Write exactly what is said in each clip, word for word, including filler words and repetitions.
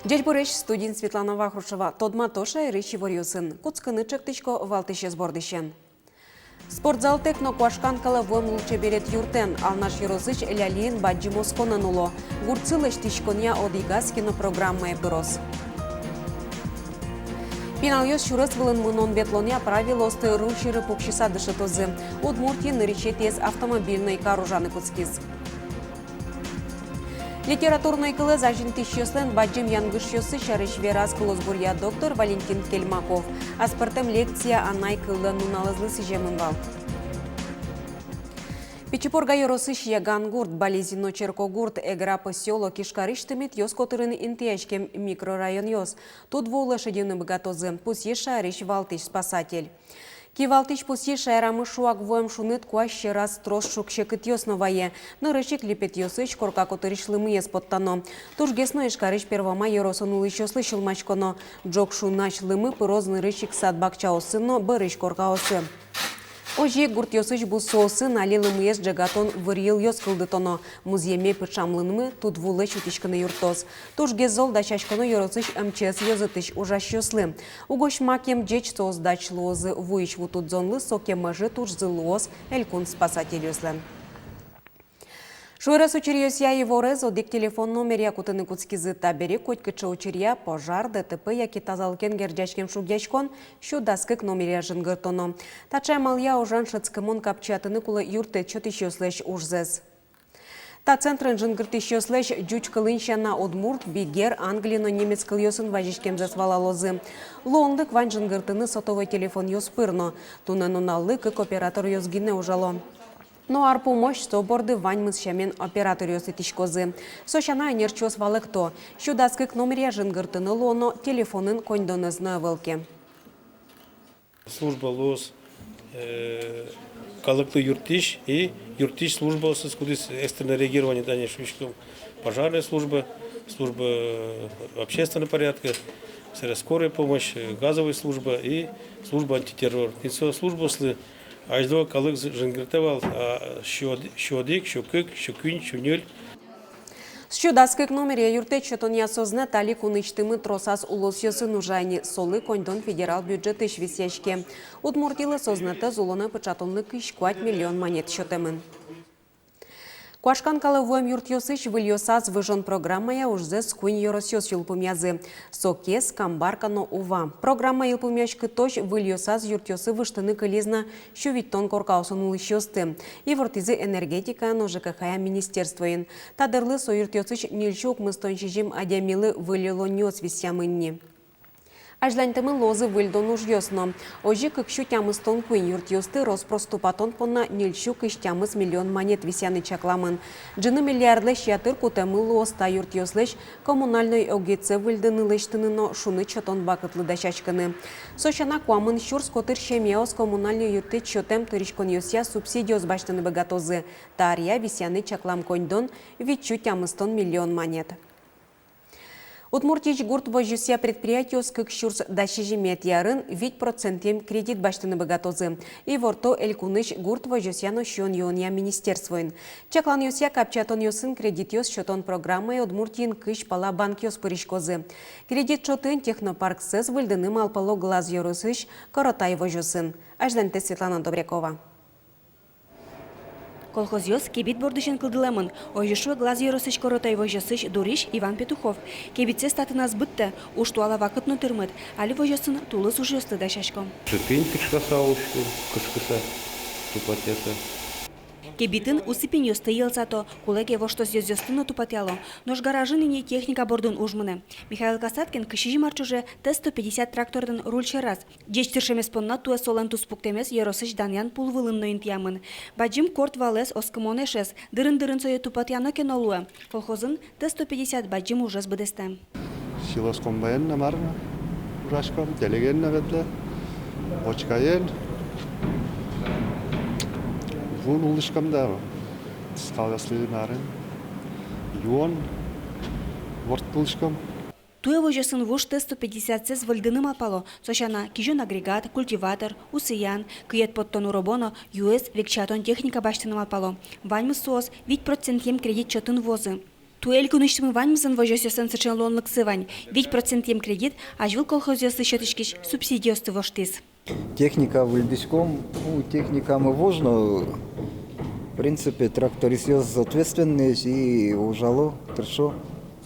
Ӟечбуресь, студиын Светлана Вахрушева. Тодмато шаерысь иворъёсын. Кутскыны чектӥсько валтӥсез бордысен. Спортзалтэк но куашкан калэ вуэм лулчеберет юртэн. Алнаш ёросысь Лялиын бадӟым осконэн уло. Гуртсы лэсьтӥськонъя одӥгаз кинопрограммае пыроз. Пиналъёс сюрес вылын мынон-ветлонъя правилоосты руль сьӧры пуксьыса дышетозы. Удмуртиын нырысетӥез автомобильной кар ужаны кутскиз. Литературной кылэз азинтӥсьёслэн бадӟым янгышъёссы сярысь вераз кылосбуръя доктор Валентин Кельмаков. Аспӧртэм лекция анай кыллэн нуналэзлы сӥземын вал. Пичи Пурга ёросысь Ягангурт, Балезино черкогурт, Эгра посёлок, Ижкарысь тымет ёз котырын интыяськем микрорайонъёс тудву улэ шедьыны быгатозы, пусйиз шаерысь валтӥсь спасатель. Кивалтӥсь пусйиз, шаерамы шуак вуэм шуныт куазь сьӧраз трос шуг-секытъёс но вае. Нырысь ик липетъёсысь корка котырысь лымыез поттано. Тужгес но Ижкарысь Первомай ёросын улӥсьёслы сюлмаськоно. Ӝог шунась лымы пыроз нырысь ик сад-бакчаосы но бӧрысь коркаосы. Озьы ик гуртъёсысь буссоосын али лымыез ӝегатон вырйылъёс кылдытоно. Музъеме пыӵам лымы тудвулэсь утиськыны юрттоз. Тужгес зол дасяськоно ёросысь МЧС ёзэтысь ужасьёслы. Угось макем ӟеч соос дач луозы вуись вутудӟонлы, соку ӧжыт ужзы луоз элькун спасательёслэн. Шуэрес учыръёсъя иворез одӥг телефон номеръя кутыны кутскизы. Табере котькыӵе учыръя: пожар, ДТП яке тазалыкен герӟаськем шугъяськон, сю дас кык номеръя жингыртоно. Таӵе амалъя ужан шӧдскымон капчиятыны кулэ юрттэт сётӥсьёслэсь ужзэс. Та центрын жингыртӥсьёслэсь ӟуч кылын сяна удмурт, бигер, англи но немец кылъёсын вазиськемзэс валалозы. Луонлык вань жингыртыны сотовой телефонъёс пыр но. Туннэ нуналлы кык операторъёс гинэ ужало. Но ар пумозь со борды ваньмыз сямен операторъёс итӥськозы. Со сяна, ӧнерчиос валэкто: сю дас кык номеръя жингыртыны луоно телефонын коньдонэз но ӧвӧл ке. Служба луоз, э, калыклы юрттӥсь и юрттӥсь службаосыз, кудӥз экстренное реагирование, тани шуиськом, пожарная служба, служба, э, общественного порядка, собере скорая помощь, э, газовая служба и служба антитеррор. Тӥни со службаослы азьло калык жи-, жингыртэ вал, а, сю од-, сю одӥг, сю кык, сю куинь, сю ньыль. Сю дас кык номеръя юрттэт сётонъя сӧзнэт али кунысьтымы тросаз улосъёсын ужа ини, солы коньдон федерал бюджетысь висъяське. Удмуртилы сӧзнэтэз улонэ пыӵатонлы кызь куать миллион манет сётэмын. Куашкан калэ вуэм юртъёсысь выльёсаз выжон программая ужзэс куинь ёросъёс йылпумъязы: Сокез, Камбарка но Ува. Программа йылпумъяськытозь выльёсаз юртъёсы выжтыны кылиз на сю витьтон коркаосын улӥсьёсты, ивортӥзы энергетикая но ЖКХ-я министерствоын. Та дырлы со юртъёсысь ньыльсю укмыстон сизьым адямилы выль улонниос висъямын ни. Азьланьтэмын луозы выльдон ужъёс но. Озьы кыксю тямыстон куинь юртъёсты рос-прос тупатон понна ньыльсю кызь тямыс миллион манет висъяны чакламын. Ӝыны миллиардлэсь ятыр кутэмын луоз та юртъёслэсь коммунальной огъетсэ выльдыны, лэсьтыны но шуныт сётон вакытлы дасяськыны. Со сяна, куамын сюрс котыр семьяос коммунальной юрттэт сётэм тыриськонъёсъя субсидиос басьтыны быгатозы. Та аръя висъяны чаклам коньдон витьсю тямыстон миллион манет. Удмуртиысь гурт возёсъя предприятиос кык сюрс дас сизьыметӥ арын вить процентъем кредит басьтыны быгатозы, иворто элькунысь гурт возёсъя но сиён-юонъя министерствоын. Чакланъёсъя капчиятонъёсын кредитъёс сётон программае Удмуртиын кызь пала банкъёс пыриськозы. Кредит чотын технопарксэс выльдыны малпало Глаз ёросысь Коротай возёсын. Азьланьтэ Светлана Добрякова. Колхозъёс кебит бордысен кылдылэмын. Озьы шуэ Глаз ёросысь Коротай возёсысь дурись Иван Петухов. Кебитсэс татын ӧз быдтэ, уж туала вакыт но тырмыт. Али возёсын тулыс ужъёсты дасясько. Шипень пичкаса улӥськом, кышкыса, тупатъяса. Кебитын усы пеньёсты йӧлсато, кулэ ке, воштос ёзъёсты но тупатъяло. Нош гаражын ини техника бордын уж мынэ. Михаил Касаткин кызь сизьым ар ӵоже Т сто пятьдесят тракторлэн руль сьӧраз. Ӟеч тыршемез понна туэ солэн туспуктэмез ёросысь Данъян пул вылын но интыямын. Бадӟым корт валэз, оскымон эшез. Дырын-дырын сое тупатъяно ке но луэ. Колхозын Т сто пятьдесят бадӟым ужез быдэстэ. Силос комбайнэн но мар но ужаськом, телегаен но ветлэ, бочкаен. Ву нуллӥськом да, скалъёслы мар но, юон ворттылӥськом. Туэ возёсын вуж Т сто пятьдесятсэс выльдыны малпало, со сяна, кизён агрегат, культиватор, усыян, кыед поттон уробо но юэз векчиятон техника басьтыны малпало. Ваньмыз соос вить процентъем кредит чотын вуозы. Туэ элькунысьтымы ваньмызын возёсъёслэн сыӵе луонлыксы вань. Вить процентъем кредит азьвыл колхозъёслы сётӥськись субсидиосты воштӥз. Техника выльдӥськом, ну, техникамы вуж но, в принципе, трактористъёс ответственноесь и ужало, тыршо,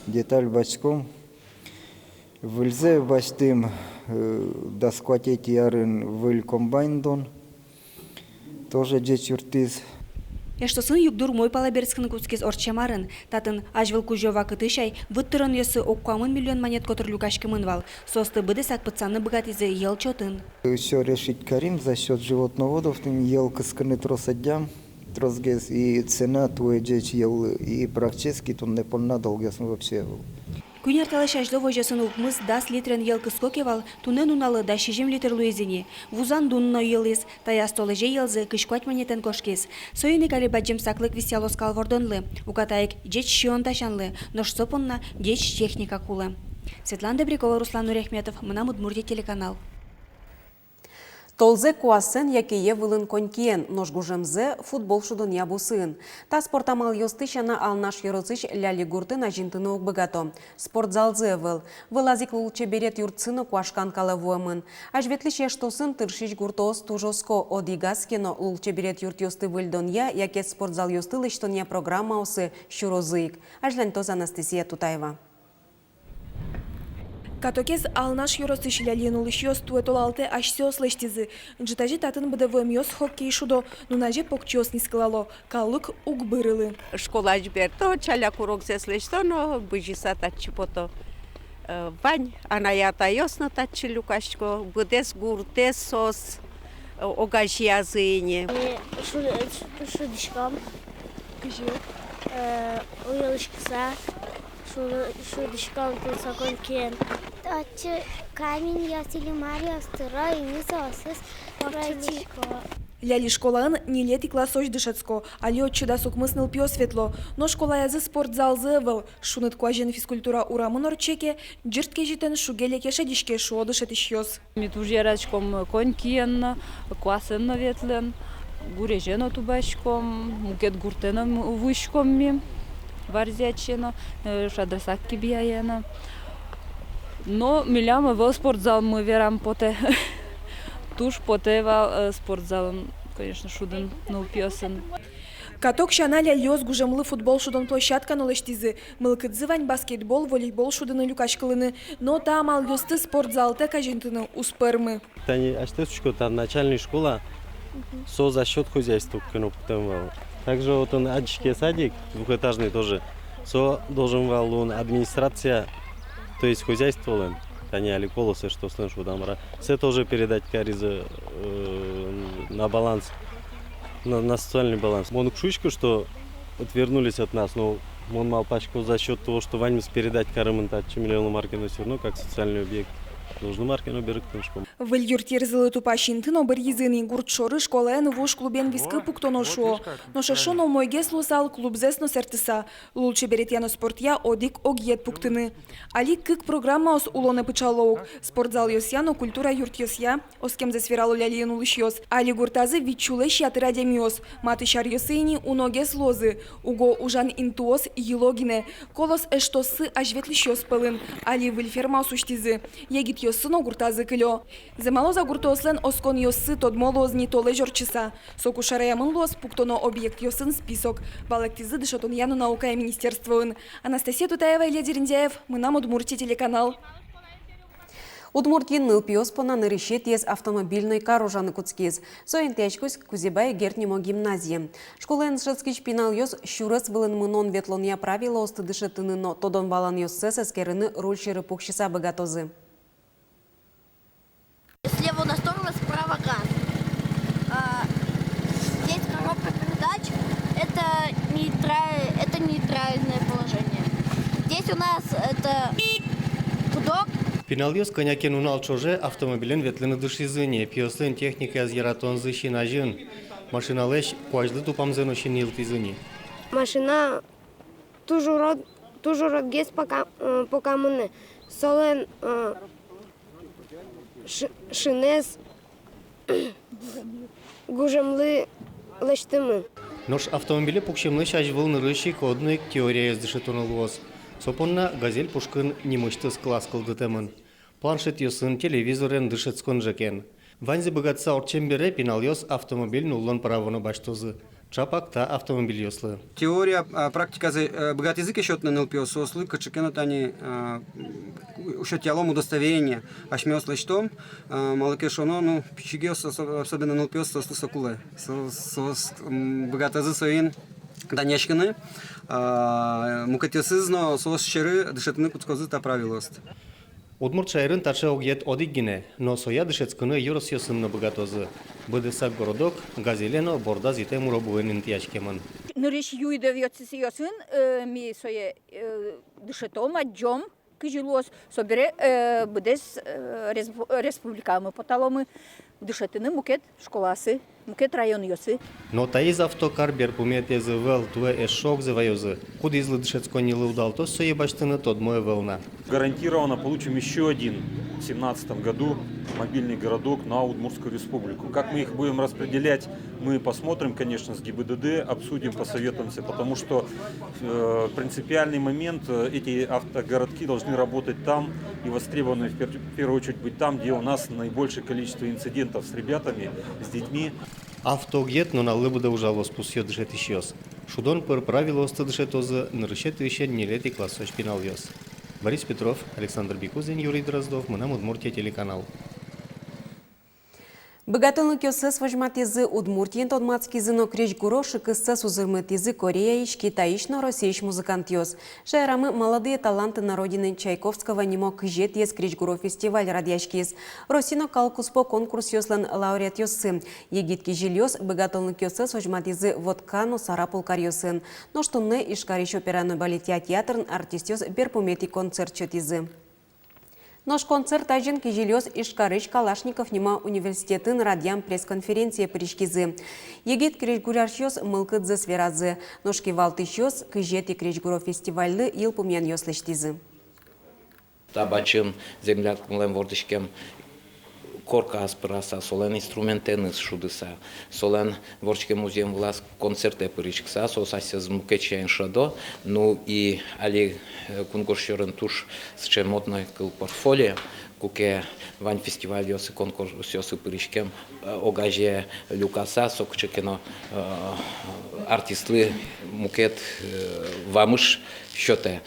деталь басьтӥськом. Выльзэ басьтӥм, э, дас куатетӥ арын выль комбайн дон. Тоже ӟеч юрттӥз. Эштосын югдур умой пала берытскыны кутскиз ортчем арын. Татын азьвыл кузё вакытысь ай выт тыронъёсы ог куамын миллион манет котыр люкаськемын вал. Соосты быдэсак пытсаны быгатӥзы йӧл чотын. Ещё решить карим за счёт животноводов, тӥни йӧл кыскыны трос адӟам, тросгес, и цена туэ ӟеч йӧллы, и практически туннэ понна долгъёсмы вообще ӧвӧл. Куинь ар талэсь азьло возёсын укмыс-дас литрен йӧл кыско ке вал, туннэ нуналлы дас сизьым литр луиз ини. Вузан дун но йылӥз, таяз толэзе йӧлзы кызь куать манетэн кошкиз. Соин ик али бадӟым саклык висъяло скал вордонлы. Уката ик ӟеч сиён дасянлы, нош со понна ӟеч техника кулэ. Светлана Добрякова, Руслан Нуриахметов, «Мынам Удмуртие» телеканал. Толзэ куасэн яке йӧ вылын конькиен, нош гужемзэ футбол шудонъя бусыын. Та спорт амалъёсты сяна Алнаш ёросысь Лялигуртын азинтыны уг быгато. Спортзалзы ӧвӧл. Вылаз ик лулчеберет юртсы но куашкан калэ вуэмын. Азьветлӥсь эштосын тыршись гуртоос туж оско, одӥгаз ке но лулчеберет юртъёсты выльдонъя яке спортзалъёсты лэсьтонъя программаосы сюрозы ик. Азьланьтоз Анастасия Тутаева. Катокез Алнаш ёросысь Лялиын улӥсьёс туэ толалтэ асьсэос лэсьтӥзы. Ӝытазе татын быдэ вуэмъёс хоккей шудо, нуназе покчиос нискылало, калык уг бырылы. Школаысь берто, ӵаляк урокзэс лэсьто но бызьыса татчы пото. Э, вань анай-атайёс но татчы люкасько, быдэс гуртэз соос, э, огазеязы ини. Ми шу-, шу-, шудӥськом. Кызьы? Э, уйылӥськыса. Шу-, шудӥськом тунсыко конькиен. Татчы каменъёс или маръёс тыро, и ми соосыз пыртӥськом. Ляли школаын ньылетӥ классозь дышетско, али отчы дас укмыс нылпиос ветло. Но школаязы спортзалзы ӧвӧл. Шуныт куазен физкультура урамын ортче ке, ӟырт кезьытэн шуге-леке шедиське, шуо дышетӥсьёс. Ми туж яратӥськом конькиен но, куасэн но ветлыны, гурезе но тубаськом, мукет гуртэ но м-, вуиськом ми, Варзи-Ятче но, э, Шадрасак-Кибьяе но. Но милям ӧвӧл спортзалмы, верам потэ. Туж потэ вал, э, спортзалын, конечно, шудын нылпиосын. Каток сяна лялиос гужемлы футбол шудон площадка но лэсьтӥзы. Мылкыдзы вань баскетбол, волейбол шудыны люкаськылыны, но та амалъёсты спортзалтэк азинтыны уз пӧрмы. Тани асьтэос учко, та начальный школа, со за счёт хозяйства куке но пуктэм вал. Также отын адӟиське садик двухэтажный тоже. Со должен вал луыны администрация, то есть хозяйстволэн. Тани али «Колос» эштослэн шудам ара. Сое тоже передать каризы, э, на баланс, на, на социальный баланс. Мон уг шуиськы, что отвернулись от нас, но мон малпасько, за счёт того, что ваньмыз передать каремын татчы милемлы мар ке но, всё равно как социальный объект должны мар ке но берыктыны шуом. Выль юртъерзылы тупась инты но быръизы ини. Гурт шоры школаен вуж клубен вискы пуктоно шуо. Нош эшшо но умойгес луысал клубзэс но сэртыса. Лулчеберетъя но спортъя одӥг огъет пуктыны. Али кык программаос улонэ пыӵало ук: спортзалъёсъя но культура юртъёсъя. Оскемзэс верало Лялиын улӥсьёс. Али гуртазы вить сюлэсь ятыр адямиос. Матысь аръёсы ини уногес луозы. Уго ужан интыос йыло гинэ. «Колос» эштоссы азьветлӥсьёс пӧлын. Али выль фермаос усьтӥзы. Егитъёссы но гуртазы кылё. Зэмалоз-а гуртоослэн осконъёссы, тодмо луоз ни толэзь ортчыса. Соку шараямын луоз пуктоно объектъёсын список. Валэктӥзы дышетонъя но наукая министерствоын. Анастасия Тутаева, Илья Дерендяев, «Мынам Удмуртие» телеканал. Удмуртиын нылпиос понна нырысетӥез автомобильной кар ужаны кутскиз. Со интыяськиз Кузебай Герд нимо гимназие. Школаын дышетскись пиналъёс сюрес вылын мынон-ветлонъя правилоосты дышетыны но тодон-валанъёссэс эскерыны руль сьӧры пуксьыса быгатозы. Слева у нас тормоз, справа газ. А, здесь коробка передач. Это нейтра-, это нейтральное положение. Здесь у нас это гудок. Пиналъёс кӧня ке нунал ӵоже автомобилен ветлыны дышизы ни. Пиослэн техникаез яратонзы син азьын. Машиналэсь куазьлы тупамзэ но синйылтӥзы ни. Машина туж урод, туж уродгес пока, э, пока мынэ. Солэн, э, ш-, шинэз гужемлы лэсьтэмын. Нош автомобиле пуксемлэсь азьвыл нырысь ик одно ик теорияез дышетоно луоз. Со понна «Газель» пушкын нимысьтыз класс кылдытэмын. Планшетъёсын, телевизорен дышетскон ӝӧкен. Ваньзэ быгатыса ортчем бере, пиналъёс автомобиль нуллон право но басьтозы. Чапак та автомобильёслы. Теория, а, практиказэ, э, быгатӥзы ке сётыны нылпиос, соослы кыӵе ке но тани, а, м, сётъялом удостоверение. Асьмеос лэсьтом, а, малы ке шуоно, ну, пичигес, осо-, особенно нылпиос, соослы со кулэ. Со-, соос, м, быгатозы соин данъяськыны, а, мукетъёсыз но соос сьӧры дышетыны кутскозы та правилоосты. Удмурт шаерын таӵе огъет одӥг гинэ, но соя дышетскыны ёросъёсын но быгатозы. Быдэсак городок «Газеле» но бордаз йытэм уробоен интыяськемын. Нырысь юидэ ветлӥсьёсын, э, ми сое, э, дышетом, адӟом, кызьы луоз, собере, э, быдэс, э, респ-, республикамы поталомы дышетыны мукет школаосы, мукет районъёсы. Но таиз автокар берпуметӥез ӧвӧл, туэ эшшо огзэ ваёзы. Кудӥзлы дышетсконнилы удалтоз сое басьтыны, тодмо ӧвӧл на. Гарантированно получим ещё один в семнадцатом году мобильный городок на Удмуртскую Республику. Как мы их будем распределять, мы посмотрим, конечно, с ГИБДД, обсудим, посоветуемся, потому что, э, принципиальный момент, э, эти автогородки должны работать там и востребованы в пер-, в первую очередь быть там, где у нас наибольшее количество инцидентов с ребятами, с детьми. Автоогъет нуналлы быдэ ужалоз, пусъё дышетӥсьёс. Шудон пыр правилоосты дышетозы нырысетӥысен ньылетӥ классозь пиналъёс. Борис Петров, Александр Бекузин, Юрий Дроздов, «Мынам Удмуртие» телеканал. Быгатонлыкъёссэс возьматӥзы, Удмуртиын тодматскизы но крезьгуро шыкыссэс узырмытӥзы Кореяысь, Китайысь но Россиысь музыкантъёс. Шаерамы «Молодые таланты на родине Чайковского» нимо кызетӥез крезьгуро фестиваль радъяськиз. Россиын но калыккуспо конкурсъёслэн лауреатъёссы, егит кизилиос, быгатонлыкъёссэс возьматӥзы Вотка но Сарапул каръёсын. Нош туннэ Ижкарысь опера но балетъя театрын артистъёс берпуметӥ концерт сётӥзы. Нош концерт азьын кизилиос Ижкарысь Калашников нимо университетын радъям пресс-конференцие пыриськизы. Егит крезьгурасьёс мылкыдзэс веразы, нош кивалтӥсьёс кызетӥ крезьгуро фестивальлы йылпумъянъёс лэсьтӥзы. Табачын землякмылэн вордӥськем коркаос пыраса, солэн инструментэныз шудыса, солэн вордӥськем музъем вылаз концертэ пыриськыса, соос асьсэз мукет сямен шӧдо. Ну и али, э, кунгож сьӧрын туж сыӵе модной кыл портфолио, куке вань фестивальёсы, конкурсъёсы пыриськем, э, огазе люкаса, со кыӵе ке но, э, артистлы мукет, э, вамыш сётэ.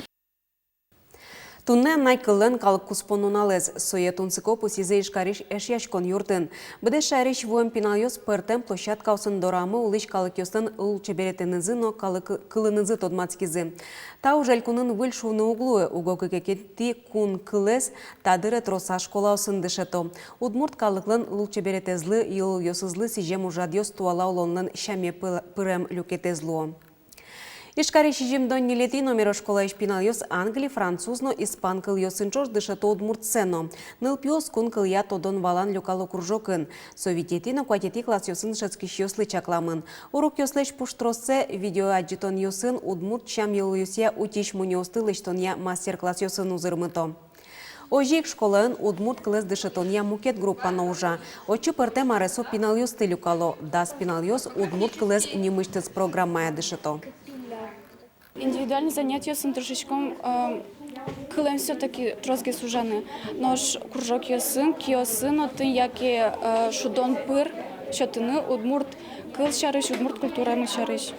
Туннэ анай кыллэн калыккуспо нуналэз. Сое тунсыко пусйизы Ижкарысь Эшъяськон юртын. Быдэс шаерысь вуэм пиналъёс пӧртэм площадкаосын дорамы улӥсь калыкъёслэн лулчеберетэнызы но калык кылынызы тодматскизы. Та уж элькунын выль шуыны уг луы, уго кыкетӥ кун кылэз та дыре трос школаосын дышето. Удмурт калыклэн лулчеберетэзлы, йылолъёсызлы сӥзем ужрадъёс туала улонлэн сяме пы-, пырем люкетэз луо. Ижкарысь сизьымдон ньылетӥ номеро школаысь пиналъёс англи, француз но испан кылъёсын ӵош дышето удмуртсэ но. Нылпиос кун кылъя тодон-валан люкало кружокын. Со витетӥ но куатетӥ классъёсын дышетскисьёслы чакламын. Урокъёслэсь пуштроссэ видеоадӟытонъёсын, удмурт сям-йылолъёсъя утись мунёосты лэсьтонъя мастер-классъёсын узырмыто. Озьы ик школаын удмурт кылэз дышетонъя мукет группа но ужа. Отчы пӧртэм аресо пиналъёсты люкало. Дас пиналъёс удмурт кылэз нимысьтыз программая дышето. Индивидуальный занятиосын тыршиськом, э, кылэм всё-таки тросгес ужаны. Нош кружокъёсын, киосын отын яке, э, шудон пыр сётыны удмурт кыл сярысь, удмурт культурамы сярысь.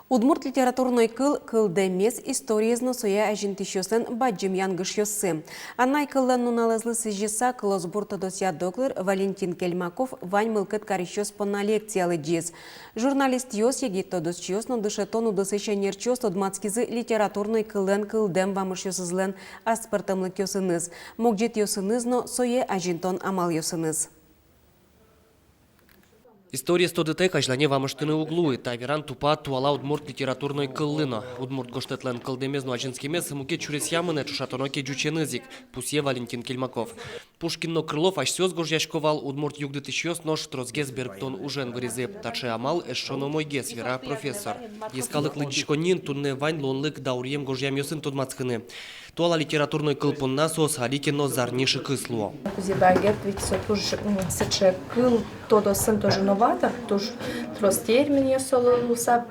Удмурт литературной кыл — кылдэмез, историез но сое азинтӥсьёслэн бадӟым янгышъёссы. Анай кыллэн нуналэзлы сӥзьыса, кылосбур тодосъя доктор Валентин Кельмаков вань мылкыд карисьёс понна лекция лыдӟиз. Журналистъёс, егит тодосчиос но дышетон удысысь ӧнерчиос тодматскизы литературной кыллэн кылдэм вамышъёсызлэн аспӧртэмлыкъёсыныз, могӟетъёсыныз но сое азинтон амалъёсыныз. Историез тодытэк, азьлане вамыштыны уг луы. Та веран тупа туала удмурт литературной кыллы но. Удмурт гожтэтлэн кылдэмез но азинскемез мукет сюресъя мынэ, ӵошатоно ке ӟученыз ик, пусъе Валентин Кельмаков. Пушкин но Крылов асьсэос гожъясько вал, удмурт югдытӥсьёс нош тросгес берыктон ужен выризы. Таӵе амал эшшо но умойгес, вера профессор. Йӧскалык лыдӟиськонниын туннэ вань луонлык дауръем гожъямъёсын тодматскыны. Туала литературной кыл понна соос али ке но зарни шыкыс луо. Кузебай Герд ведь со туж, м, сыӵе кыл тодосын тоже но Патыр туж трос терминъёс солы луыса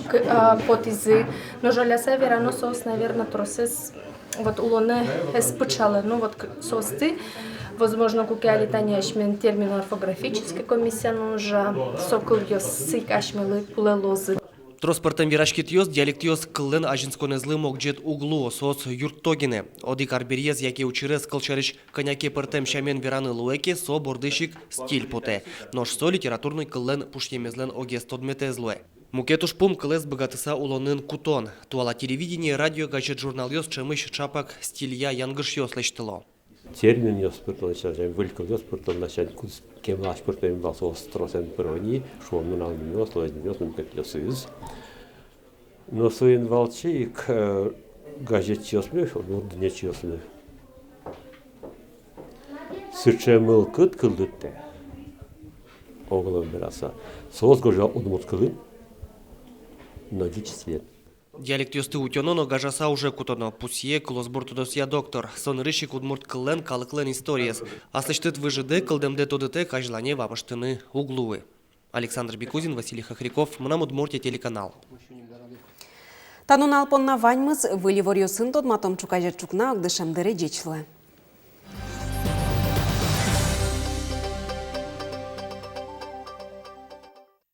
к-, а, потӥзы. Но жаляса верано, соос, наверно, тросэз вот улонэ ӧз пыӵалэ. Ну вот к-, соосты, возможно, куке али тани асьмелэн термино-орфографической комиссия но ужа, со кылъёссы ик асьмелы кулэ луозы. Трос пӧртэм вераськетъёс, диалектъёс кыллэн азинсконэзлы могӟет уг луо, соос юртто гинэ. Одӥг арбериез яке учырез, кылсярысь, кӧня ке пӧртэм сямен вераны луэ ке, со бордысь ик стиль потэ. Нош со литературной кыллэн пушъемезлэн огез тодметэз луэ. Мукет ужпум — кылэз быгатыса улонын кутон. Туала телевидение, радио, газет-журналъёс ӵемысь ӵапак стилья янгышъёс лэсьтыло. Терминъёс пыртон ласянь, выль кылъёс пыртон ласянь, кудӥз кемалась пыртэмын вал, соос тросэн пыро ни, шуом, нунал нимъёс, луэз нимъёс, мукетъёсыз. Но соин валче ик, э, газетчиосмы, удмурт дуннечиосмы сыӵе мылкыд кылдытэ, оглом вераса, соос гожъяло удмурт кылын, но ӟуч числен. Диалектъёсты утёно но гажаса уже кутоно, пусъе кылосбур тодосъя доктор. Со нырысь ик удмурт кыллэн, калыклэн историез. Аслэсьтыд выжыдэ, кылдэмдэ тодытэк, азьлане вамыштыны уг луы. Александр Бекузин, Василий Хохряков, «Мынам Удмуртие» телеканал. Та нунал понна ваньмыз. Выль иворъёсын тодматом ӵуказе ӵукна огдышем дыре. Ӟеч луэ.